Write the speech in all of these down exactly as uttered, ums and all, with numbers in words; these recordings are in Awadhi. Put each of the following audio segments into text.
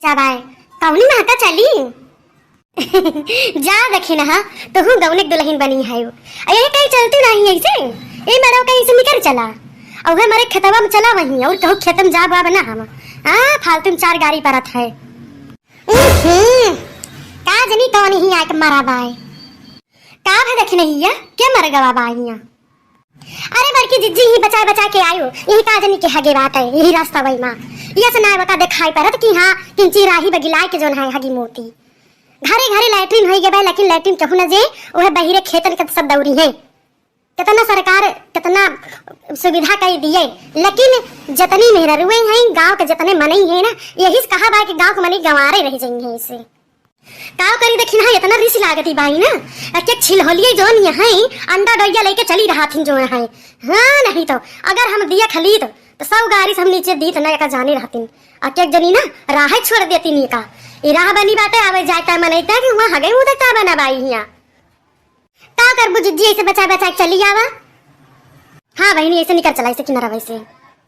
तब आए, कौनी महका चली? जा देखी ना, तोहू गौने के दुलहिन बनी है। आ यही कहीं चलती नाही ऐसे, ए मड़ो कहीं से निकर चला। और है मरे खेतवा में चला वहीं, और कहू खेत में जाब आब ना हम। आ, फालतू में चार गाड़ी परत है। उहुं, का जनी कौन ही आके मरा बाय। का भा देखी नहीं है, के मर गवा बा हियां? अरे बड़की जिज्जी ही बचाए बचाए के आयो, यही का जनी के हगे बात है, यही रास्ता वही माँ। ये से ना बता देखाई परत कि हाँ, किंची राही बगिलाए के जोन है हगी मोती। घरे घरे लैट्रिन होई गए बा, लेकिन लैट्रिन कहू न जे, वह बहिरे खेतन के सब दौरी है। कितना सरकार, कितना सुविधा कई दिए, लेकिन जितनी मेहररुए हैं, गांव के जितने मनई हैं ना, यही से कहा बा कि गांव के मनई गंवारे रह जाई हैं इससे। काव करी देखी ना, इतना रिस लागती बाई ना। आ के छिलहोलिए जोन यहाँ अंडा डोइया लेके चली रहा थी जो यहाँ। हाँ, नहीं तो अगर हम दिया खलीद तो सौ गारी से हम नीचे दीत ना एका जाने रहती। आ के जनी ना राह छोड़ देती नी का। ई राह बनी बाटे, आवे जाए का मनई का कि वहाँ हगे उधर का बना बाई हियाँ। का करबू जिज्जी, ऐसे बचा बचा के चली आवा। हाँ बहिनी, ऐसे निकल चला, ऐसे किनारा वैसे।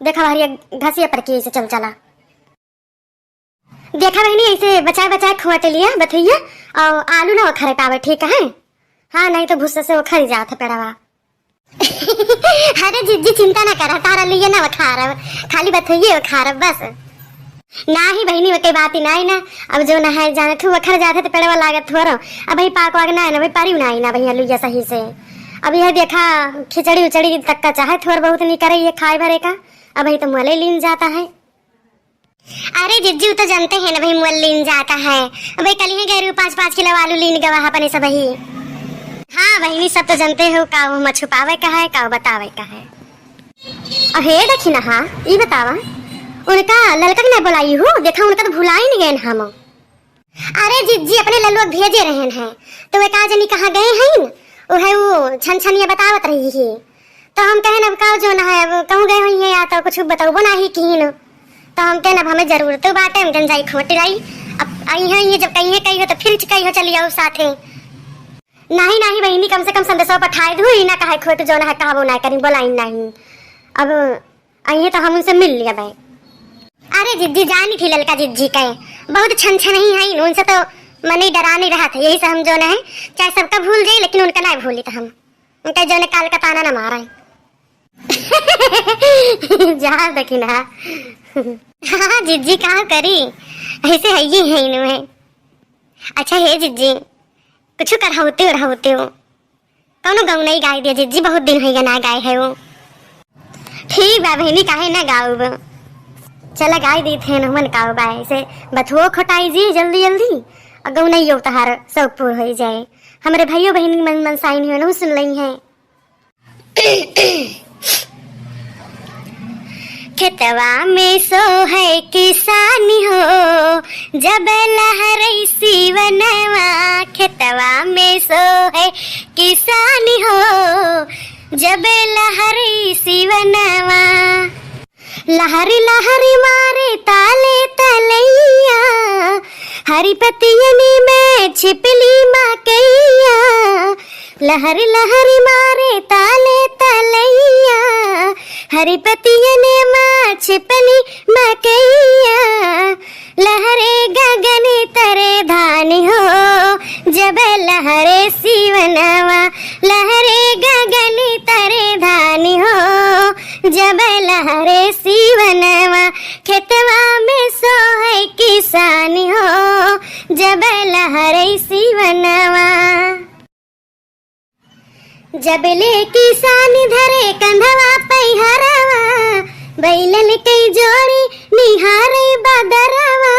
देखा हमारी घसिया पर की ऐसे चल चला। देखा बहिनी, ऐसे बचाए बचाए खोट लिया बथुइया, और आलू ना उखरे पावे, ठीक है? हाँ, नहीं तो भूसा से उखर जात है पेड़वा। अरे जिज्जी, चिंता ना करा, तारा लिए ना उखारब, खाली बथुइये उखारब बस। नाही बहिनी, वके बात ही नाही ना। अब जो ना है, जाने थू उखर जात है तो पेड़वा लागत थोरो। अब भाई पाक वाक ना है ना, भाई परिव ना है ना भैया लुइया सही से। अब यह देखा, खिचड़ी उचड़ी तक का चाहे थोर बहुत नहीं करे ये खाए भरे का। अब भाई तो मोले लीन जाता है। अरे जिज्जी, उ तो जानते हैं ना भाई, मोल लीन जाता है। भाई कल ही गैरू पाँच पाँच किलो आलू लीन गवा है अपने सब ही। हाँ बहिनी, सब तो जानते हो, का वो छुपावे का है, का वो बतावे का है। अहे देखी ना, हाँ, ई बतावा, उनका ललका के ना बुलाई हो, देखा उनका तो भुलाई नहीं गए हम। अरे जिज्जी, अपने ललुआ भेजे रहन हैं, तो वे का जनी कहाँ गए हैं, वो है वो छन छनिया बतावत रही है। तो हम कहन, अब का जो ना है, अब कहूँ गए हुई है या तो कुछ बतौबो नाही किहिन। तो हम कहन, अब हमें जरूरत बाटे, हम कहन जाई खोट लाई। अब आई है ये, जब कहिए कही हो तो फिर कही हो चली आओ साथे। नाही नाही बहिनी, कम से कम संदेशवा पठाए दू, ई ना कहे खोट जो ना है कहबो ना करी, बोलाई नाही। अब आई है तो हम उनसे मिल लिया भाई। अरे जिज्जी, जानी थी ललका जिज्जी कहे, बहुत छन छन ही है, उनसे तो मन ही डरा नहीं रहा था, यही से हम जो ना है चाहे सबका भूल जाए लेकिन उनका ना भूली तो हम। उनका जौने काल का ताना ना मारा है। जा देखी ना। हाँ जिज्जी, का करी, ऐसे है ये है इनमें। अच्छा हे जिज्जी, कुछ करहौते उड़हौते हो, कौनो गौनई गाय दिया जिज्जी, बहुत दिन होइगा ना गाय है वो। ठीक बा बहिनी, काहे ना गाउब, चला गाय दी थे नहुमन काउ बा, ऐसे बथुओ खोटाई जी जल्दी जल्दी, और गौनई यो तहार शौक पूर हो जाए, हमरे भाइयों बहिनी मन मनसाइन हो नहु सुन लई है। खेतवा में सोहे किसान हो, जब लहरै सीवनवा। खेतवा में सोहे किसान हो, जब लहरै सीवनवा। लहर लहर मारे ताले तलैया, हरी पतियन में छिपली मकैया। लहर लहर मारे ताले तलैया, हरी पतियन में छिपली मकैया। लहरे गगन तरे धान हो, जब लहरे सीवनवा। लहरे गगन तरे धान हो, जब लहरे सीवनवा। खेतवा में सोहे किसान हो, जब लहरे सीवनवा। जब ले किसान धरे कंधवा पैहरवा, बैलन कई जोड़ी निहारे बदरवा।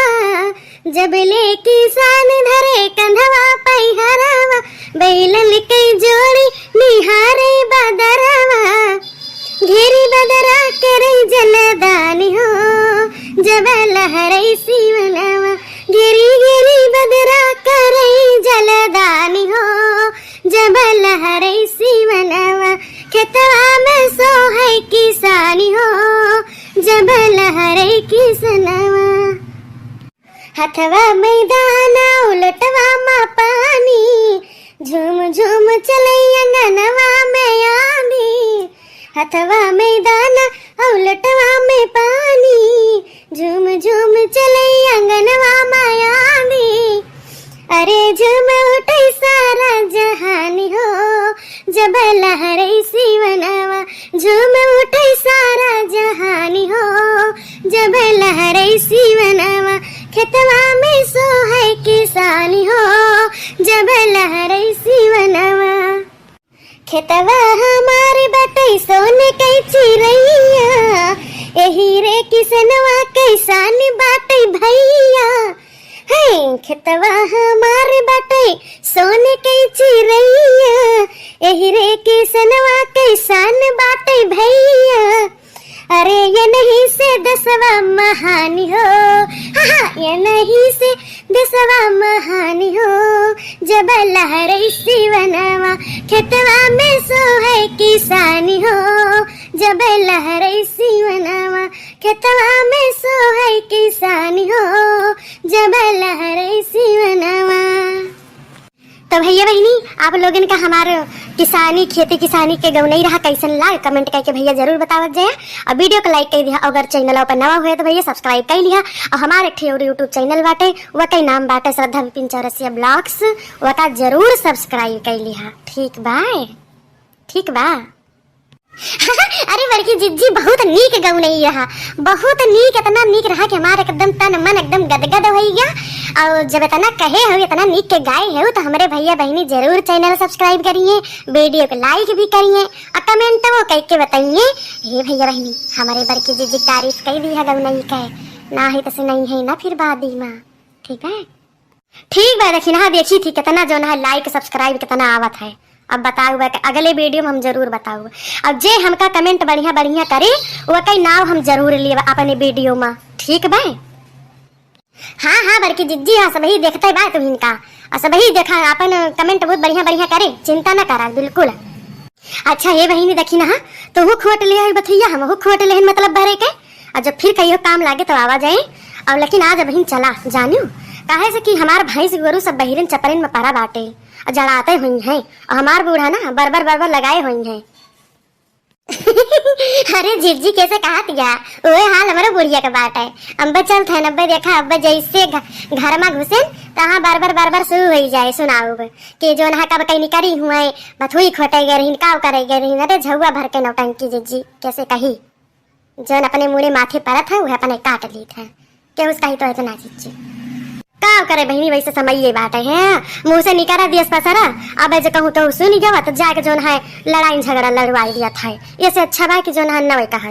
जब ले किसान धरे कंधवा पैहरवा, बैलन कई जोड़ी निहारे बदरवा। घेरी बदरा करे जलदान हो, जब लहरै सीवनवा। घेरी घेरी बदरा करे जलदान हो, जब लहरै सीवनवा। खेतवा में सोहे किसान हो, जब लहरै किसनवा। हथवा में दाना उलटवा मा पानी, झूम झूम चलै अंगनवा में आंधी। हथवा में दाना उलटवा में पानी, झूम झूम चलै अंगनवा मा जब लहरै सिवनवा, झूम उठै सारा जहानी हो। जब लहरै सिवनवा, खेतवा में सोहै किसानी हो। जब लहरै सिवनवा, खेतवा हमार बाटै सोने कै चिरैया, एही रे किसनवा कै सान बाटै भैया। है, खेतवा हमार बाटै सोने कै चिरैया, एही रे किसनवा कै सान बाटै भैया। अरे ये नहीं से देसवा महानी हो, हाँ, हाँ, ये नहीं से देसवा महानी हो। जब लहरै सिवनवा, खेतवा में सोहै किसानी हो। जब लहरै सिवनवा, खेतवा में सोहै किसानी हो। जब लहरै सिवनवा। तो भैया बहिनी, आप लोगन का हमार किसानी, खेती किसानी के गौनई रहा, कैसन लाग, comment करके भैया जरूर बतावत जाए। और video को like कर दिया, अगर channel पर नवा हुए तो भैया subscribe कर लिया। और हमार एक ठे और YouTube channel बाटे, वकै नाम बाटे श्रद्धा विपिन चौरसिया vlogs, वका जरूर subscribe कर लिया। ठीक बा, ठीक बा। अरे बड़की जिज्जी, बहुत नीक गौनई रहा, बहुत नीक, इतना नीक रहा कि हमार एकदम तन मन एकदम गदगद होइ गया। और जब इतना कहे हो, इतना नीक के गाए हो, तो हमरे भैया बहिनी जरूर channel subscribe करिए, video को like भी करिए और comment वो कह के बताइए, "हे भैया बहिनी, हमरे बड़की जिज्जी तारीफ कई दी है गौनई के, ना है तो सुनाई है ना फिर बाद में।" ठीक है? ठीक बा, देखी ना, देखी थी कितना जौन है like subscribe कितना आवत है। अब बताऊ बा, अगले video में हम जरूर बताऊ। अब जे हमका comment बढ़िया बढ़िया करे, वकै नाव हम जरूर लेब अपने video में, ठीक बा? हाँ, हाँ, बड़की जिज्जी, हाँ, सबही देखते बा तुहिन का। और सबही देखा, अपन comment बहुत बढ़िया बढ़िया करे, चिंता न करा, बिल्कुल। अच्छा, हे बहिनी, देखी ना, तोहू खोट ले है बथैया, हमहू खोट ले है, मतलब भरे के। और जब फिर कहियो काम लागे तो आवा जाए। और लेकिन आज अबहिन चला, जानू, काहे से कि हमार भैंस गोरू सब बहिरन चपरन में परा बाटे, और जड़ाते हुई हैं, और हमार बूढ़ा ना बरबर बरबर लगाए हुई हैं। अरे जिज्जी, कैसे कहा दिया, ओए हाल हमरो बुढ़िया के बाटे। अम्बे चलत है, अब्बे देखा, अब्बे जैसे घ-, घर में घुसेन, तहाँ बरबर बरबर शुरू हो जाए, सुनाऊब कि जौन है कब कहीं निकरी हुए, बथुई खोटे गए रहीन, काव करे गए रहीन। अरे झउआ भर के नौटंकी जिज्जी, कैसे कही, जौन अपने मुड़े माथे परत है, वह अपने काट लीत है। के उसका ही तो इतना जिज्जी। काव करे बहिनी, वैसे समय ये बाटे है, मुँह से निकरा दियस पसरा। अब जे कहूँ तो सुन गवा, तो जाके जौन है लड़ाई झगड़ा लड़वाई दिया था। ऐसे अच्छा बा कि जौन है नवे कहा।